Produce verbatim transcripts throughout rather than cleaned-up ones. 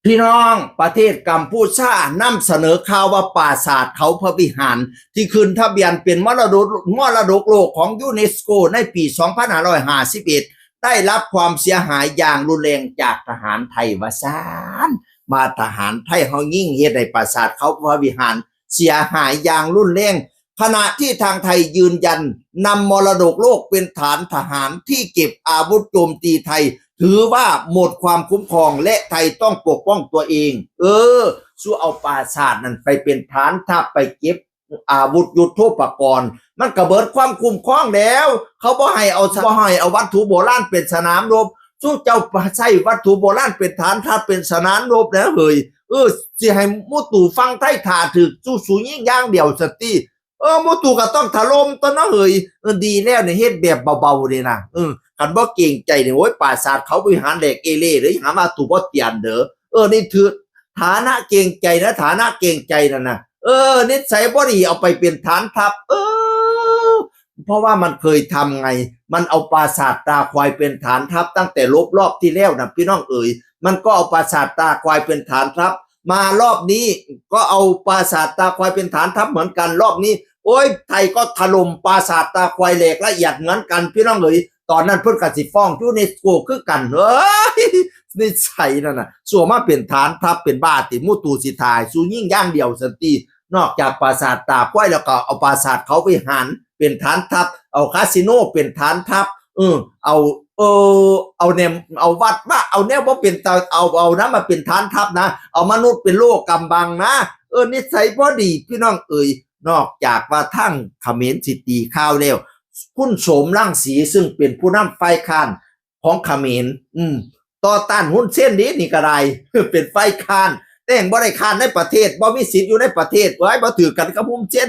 พี่น้อง ประเทศกัมพูชานำเสนอข่าวว่าปราสาทเขาพระวิหาร ที่ขึ้นทะเบียนเป็นมรดกมรดกโลกของยูเนสโกในปี สองพันห้าร้อยห้าสิบเอ็ด ได้รับความเสียหายอย่างรุนแรงจากทหารไทยว่าซาน มาทหารไทยเฮายิงเฮ็ดให้ปราสาทเขาพระวิหารเสียหายอย่างรุนแรง ขณะที่ทางไทยยืนยันนำมรดกโลกเป็นฐานทหารที่เก็บอาวุธโจมตีไทย ถือว่าหมดความคุ้มครองและไทยต้องปกป้องตัวเอง เออ สู้เอาปราสาทนั่นไปเป็นฐานทัพไปเก็บอาวุธยุทโธปกรณ์ มันก็เบิดความคุ้มครองแล้ว เขาบ่ให้เอาบ่ให้เอาวัตถุโบราณเป็นสนามรบ สู้เจ้าใช้วัตถุโบราณเป็นฐานทัพเป็นสนามรบแล้วเฮ้ย เออ สิให้หมู่ตู่ฝั่งไทยถ่าถืกสู้สูยิงอย่างเดียวสติ เออ หมู่ตู่ก็ต้องถล่มตัวเนาะเฮ้ย เออ ดีแล้วเนี่ยเฮ็ดแบบเบาๆเลยนะ เออ คันบ่เกรงใจเนี่ย โอ้ย ปราสาทเขาวิหารแหลกเอเล่เลย หามาตู่บ่เตียนเด้อ เออ นี่ถือฐานะเกรงใจนะ ฐานะเกรงใจนั่นนะ เออ นิสัยบ่ดีเอาไปเป็นฐานทัพ เออ เพราะว่ามันเคยทำไง มันเอาปราสาทตาควายเป็นฐานทัพตั้งแต่รบรอบที่แล้วนะพี่น้องเอ๋ย มันก็เอาปราสาทตาควายเป็นฐานทัพ มารอบนี้ก็เอาปราสาทตาควายเป็นฐานทัพเหมือนกันรอบนี้ โอ้ย ไทยก็ถล่มปราสาทตาควายแหลกละเอียดเหมือนกันพี่น้องเอ๋ย ตอนนั้นเพิ่นก็สิฟ้องยูเนสโกคือกัน เฮ้ย นิสัยนั่นน่ะ สัวมาเป็นฐานทัพเป็นบ้าติ หมู่ตู่สิถ่ายสู้ยิงอย่างเดียวสันติ นอกจากปราสาทตาควายแล้วก็เอาปราสาทเขาวิหารเป็นฐานทัพ เอาคาสิโนเป็นฐานทัพ เออ เอา เออ เอาแนว เอาวัดมา เอาแนวบ่เป็นตา เอา เอานะมาเป็นฐานทัพนะ เอามนุษย์เป็นโล่กำบังนะ เออ นิสัยบ่ดีพี่น้องเอ๋ย นอกจากว่าทั้งเขมรสิตีข่าวแล้ว คุณโสมรังสีซึ่งเป็นผู้นำฝ่ายค้านของเขมร อืม ต่อต้านฮุนเซนนี่ นี่ก็ได้ เป็นฝ่ายค้าน แต่งบ่ได้ค้านในประเทศ บ่มีสิทธิ์อยู่ในประเทศ ไว้บ่ถือกันกับฮุนเซน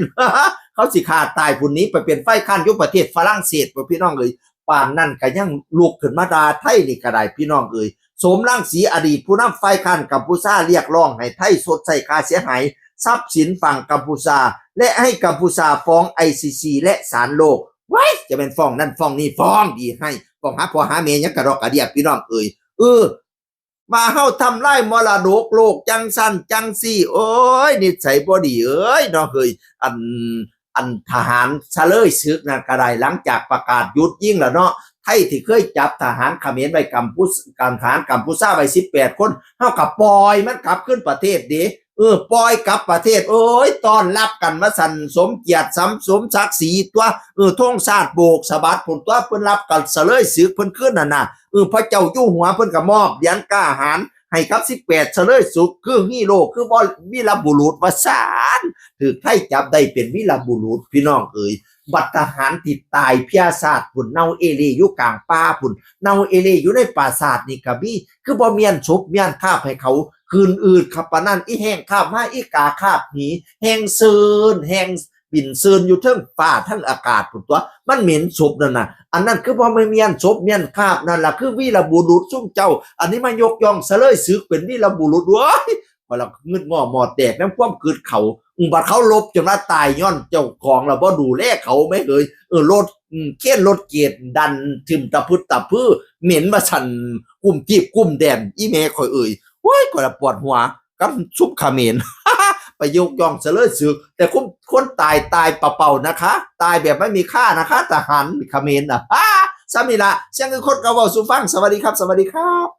เขาสิฆ่าตายผู้นี้ไปเป็นฝ่ายค้านอยู่ประเทศฝรั่งเศส พี่น้องเอ๋ย ป่านนั้นก็ยังลุกขึ้นมาด่าไทยนี่ก็ได้พี่น้องเอ๋ย โสมรังสีอดีตผู้นำฝ่ายค้านกัมพูชาเรียกร้องให้ไทยชดใช้ค่าเสียหายทรัพย์สินฝั่งกัมพูชา และให้กัมพูชาฟ้อง ไอซีซี และศาลโลก ไว้ย จะเป็นฟ้องนั่นฟ้องนี่ฟ้องดีให้ ฟ้องหาพ่อหาแม่ยังกระดอกกระเดียพี่น้องเอ๋ย เออ มาเฮาทำลายมรดกโลกจังสั้นจังสี่ โอ้ย นิสัยบ่ดีเอ้ยเนาะเฮ้ย อัน อันทหารเสลยศึกนั่นก็ได้ หลังจากประกาศหยุดยิงแล้วเนาะ ไทยที่เคยจับทหารเขมรไว้กัมพูชา ทหารกัมพูชาไว้สิบแปดคน เฮาก็ปล่อยมันกลับคืนประเทศเด้ เออ ปล่อยกลับประเทศ โอ้ย ต้อนรับกันมาสั่นสมเกียรติสมสมศักดิ์ศรีตัว เออ ธงชาติโบกสะบัดพุ้นตัว เพิ่นรับกันเสลยศึกเพิ่นคืนนั่นน่ะ เออ พระเจ้าอยู่หัวเพิ่นก็มอบเหรียญกล้าหาญให้กับสิบแปดเสลยศึก คือฮีโร่ คือบ่ วีรบุรุษว่าซาน ถืกไทยจับได้เป็นวีรบุรุษพี่น้องเอ๋ย บัดทหารที่ตายเพียชาติพุ้น เน่าเอเล่อยู่กลางป่าพุ้น เน่าเอเล่อยู่ในปราสาทนี่ก็มี คือบ่เมียนศพเมียนคาบให้เขา คืนอืดครับปานนั้น อีแห้งคาบมา อีกาคาบหนี แห้งเซิน แห้งบินเซินอยู่เทิงฟ้าเทิงอากาศพุ้นตัว มันเหม็นศพนั่นน่ะ อันนั้นคือบ่แม่นเมียนศพเมียนคาบ นั่นล่ะคือวีรบุรุษซุมเจ้า อันนี้มายกย่องเสลยศึกเป็นวีรบุรุษ เว้ย ข้อยละงึดง้อหม้อแตกนำความกึดเขา อืม บัดเขาลบจนว่าตายย้อนเจ้าของละบ่ดูแลเขาแม่เอ๋ย เออ รถ อืม เคนรถเกตดันถิ่มตะพึดตะพือ เหม็นว่าสั่น กุ้มจีบกุ้มแดน อีแม่ข้อยเอ๋ย โอ้ย ข้อยละปวดหัวกับซุมเขมร ไปยกย่องเสลยศึก แต่คน คนตายตายเปล่าๆนะคะ ตายแบบไม่มีค่านะคะ ทหารเขมรน่ะ อ้า ซ้ำนี่ละ เสียงคือคนเก่าเว้าสู่ฟัง สวัสดีครับ สวัสดีครับ